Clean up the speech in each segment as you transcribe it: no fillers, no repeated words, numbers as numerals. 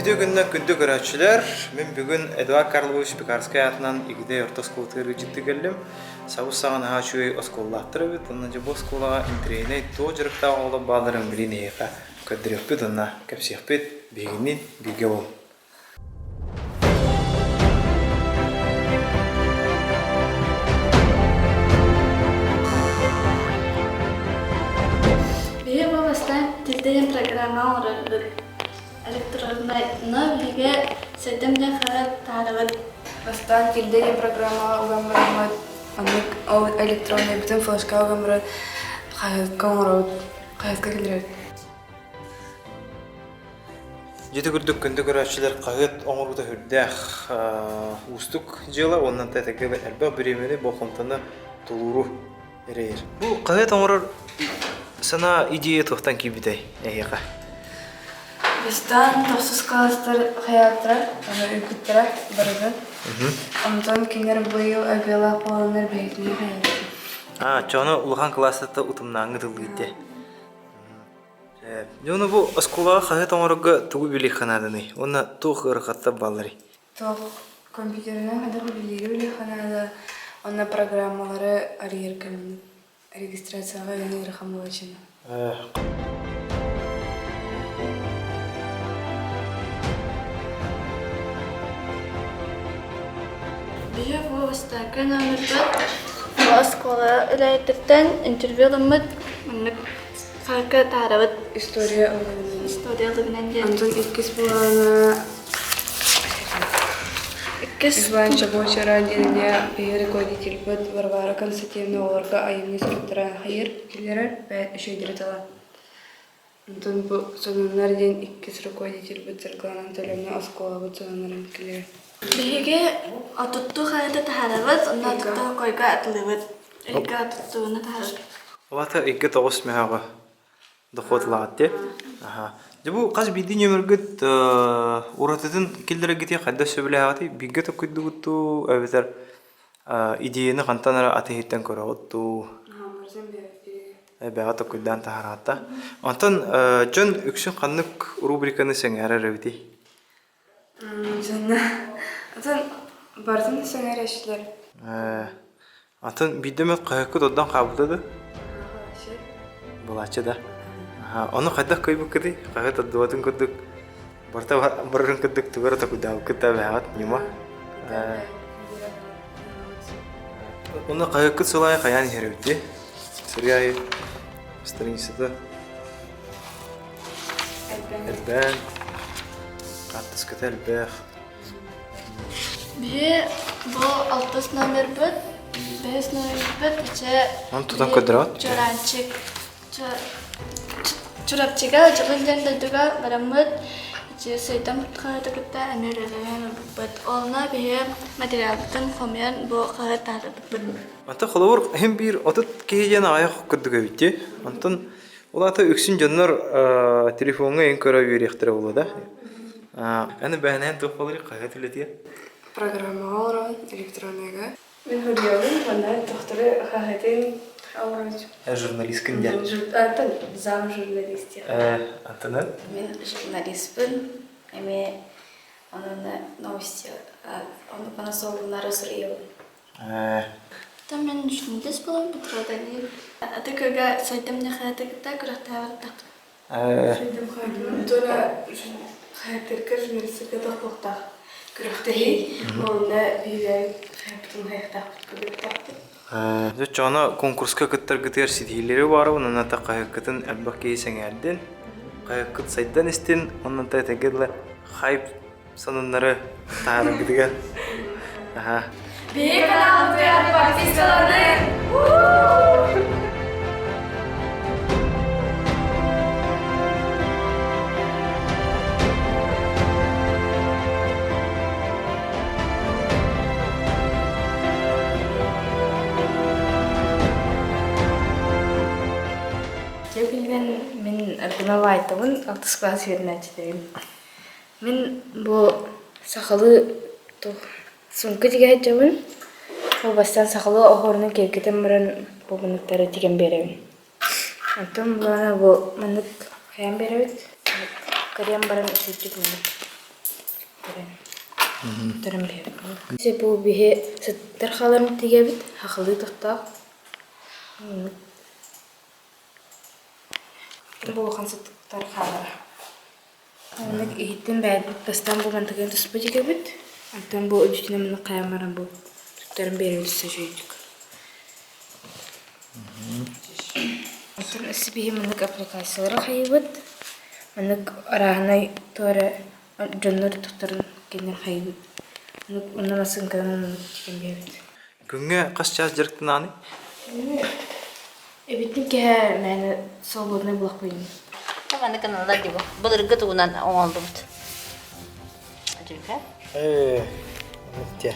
Үтүө күнүнэн күндү көрөөччүлэр! Мин бүгүн Эдуард Карлович Пекарскай аатынан Игидэй орто оскуолатыгар ыалдьыттыы кэллим. Сабыс-саҥа наһаа үчүгэй оскуолалаахтар эбит. Онно дьэ бу оскуолаҕа интэриэһинэй туох дьарыктаах оҕолор баалларын билин эһиэхэ көрдөрүөхпүт уонна кэпсиэхпит. Биһигинниин бииргэ буолуҥ. Биһиги бу бастаан тилдиэн программа оҥорорбут. Электроннай, но биһиги сэттэ диэн хаһыат таһаарабыт. Бастаан тилдэ диэн программаҕа уган бараммыт, оннук ол электроннайбытын флешкаҕа уган баран хаһыакка оҥоробут, хаһыакка киллэрэбит. Дьити курдук күндү көрөөччүлэр хаһыат оҥоруута сүрдээх уустук дьыала уонна тэтэгэ элбэх бириэмэни, болҕомтону, тулууру эрэйэр. Бу хаһыат оҥорор санаа идея туохтан киирбитэй эһиэхэ? Бастаан тохсус кылаастар хайааттара, ыыппыттара барыта. Онтон кинилэр быйыл авиалаах буоланнар бэйэтинэн хайааттара. А, чону улахан кылаастарта утумнааҥҥы тыллыыр Дьэ ону бу оскуолаҕа хаһыат оҥорорго тугу билиэххэ нааданый уонна туох ыарахаттар баалларый? Туох компьютерынан хайдах үлэлиири билиэххэ наада, уонна программалары арыйарга регистрацияҕа ыҥырыы ыарахан буолааччыны. Биһиги бу бастакы номербыт оскуола үлэһититтэн интервью ылыммыт маннык Харка таарабыт История ылыгынан. История ылыгынан диэн. Онтон иккис былаана Иккис Иван Чабочара диэҥҥэ биһиги руководительбыт Варвара Константиновна оҕолорго айымньы суруктара хайыр киллэрэр бэйэ үчүгэйдэри талан. Онтон бу сонуннар диэн иккис руководительбыт Саргылана Анатольевна оскуолабыт сонуннарын киллэрэр. Биһиги отуттуу хайата таһаарабыт, онно отуттуу койго атылыбыт. Ыйга отуттууну таһаарабыт. Улаата ыйга тоҕус мөһөҕө дохуот ылаҕыт дии. Аха. Дьэ бу хас биирдии нөмүргүт уратытын киллэрэргитин хайдах сөбүлээҕитий? Бииргэ токуйдугут дуу, эбэтэр идеяны хантан эрэ атыыһыттан көрөҕүт дуу? Эбэҕэ токуйдаан таһаараата. Онтон дьон үксүн ханнык рубриканы сэҥээрэр эбитий? Дьонно атын барытын сэҥээрээччилэр. Ээ, атын биирдэ эмэ хаһыаккыт ордон хаалбыта да? Былааччы да? Аха, ону хайдах кыайбыккытый? Хаһыат ордубатын курдук, барыта барарын курдук тугу эрэ токуйдаабыккыт да эбээҕит ньыма. Ээ, Онно хаһыаккыт сыл аайы хайаан иһэр эбит дии? Сырыы аайы страницата Элбээн, хаартыската элбэх. Биһи бу алтыс номербыт, бэһис номербыт ичэ Он тутан көрдөрөҕүт? Чуранчик. Чурапчыга Дьылын диэн дойдуга бараммыт ичи Сайдам хаһыаты кытта эмиэ үлэлэһэн ылбыппыт. Онно биһи материалбытын хомуйан бу хаһыат таһаарбыппыт. Онтон холобур иһин биир 30 киһи диэн аҕыйах курдук эбит дии. Онтон Ол аата үксүн дьоннор телефоҥҥа эҥин көрө үөрүйэхтэрэ буолуо да? Аны бэһинээн туох буоларый хаһыат үлэтиэ? Программаҕа олоробун электронныйга. Мин суруйабын уонна тохтору хаһыатын оҥоробут. Журналисткын диэн. Антон зам журналист диэн. Антонын? Мин журналистпын. Эмиэ онон новости оннук мана суолуннары суруйабын. Там мен журналист буолан Петродалиев. Атыкыга сайдам нехаятыгыта күрэхтэһэ Сайдам хаһыаттара хаһыаттарга журналистарга тохтуохтаах күрэхтэһии. Онно биһиги хаһыаппытын хайыахтаахпыт көрүөхтаахпыт. Дьэ, конкурска кыттаргытыгар ситиһиилэри баарабын, онно хаһыаккытын элбэх киһи сэҥээрдин, хаһыаккыт сайдан истин, онно тэгэ дылы хайп сонуннары таһаараргытыгар. Аха. Биһиги каналбытыгар подпискаланын! Дьэ билигин мин Аргунова Айтабын, алтыс кылаас үөрэнээччитэбин. Мин бу сахалыы туох сумка тигэ сылдьабын. Ол бастаан сахалыы оһуорунан киэргэтэн баран бу муннуктары тигэн биэрэбин. Онтон былаана бу маннык хайаан биэрэбит. Кырыйан баран үчүгэйдик маннык. Туттаран биһэбит. Бу биһи сыттар хааларын тигэбит, хахылыы тохтоох. Бу улахан сыттыктар хаалара. Оннук иһиттэн бэйэбит бастаан бу мантыгын туспа тигэбит. Онтон бу үдүтүнэн маны хайан баран бу туттаран биэрэбит өссө үчүгэйдик. Оттон өссө биһи маннык аппликациялары хайыбыт. Маннык арааһынай туора дьоннор туттарын кинилэр хайыбыт. Онно массыынканан оннук тигэн биэрэбит. Күҥҥэ хас чаас дьарыктанаҕыный? Эбиттин киһэ мээнэ свободный булахпыйын. Маннык гыналлар дии бу. Былыргы тугунан оҥоллубут. Дьүкэ. Ээ, те.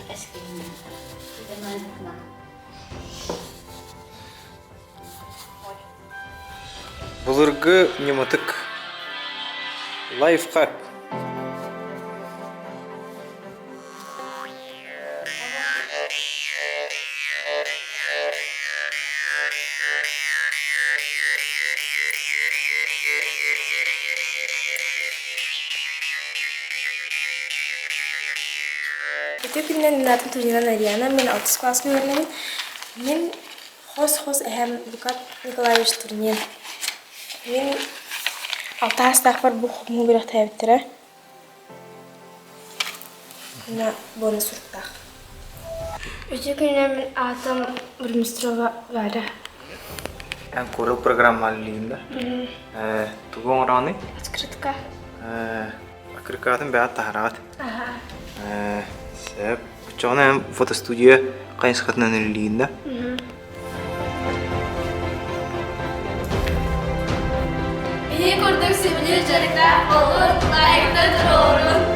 Былыргы ньыматык. Лайфхак. Ити күннэн Минатын Турнина Нарьяна, мин алтыс класска үөрэнэбин. Мин хос-хос эһэм Лука Николаевич Турнин. Мин алта саастаахпар бу хомуу үөрэхтээбиттэрэ. Уонна бонус суруктаах. Үтүө күнүнэн мин аатым Бурмистрова Варя. Эн Corel программалыыгын да? Ээ, тугу оҥороҕунуй? Открытка. Ээ, аккырыкаатын бэйэҕит таһараҕыт. Аха. Ээ, сөп. Оччоҕуна эн фотостудия хайысхатынан үлэлиигин да? Биһи курдук сөбүлүүр дьарыктаах буолун, лайкта туруорун.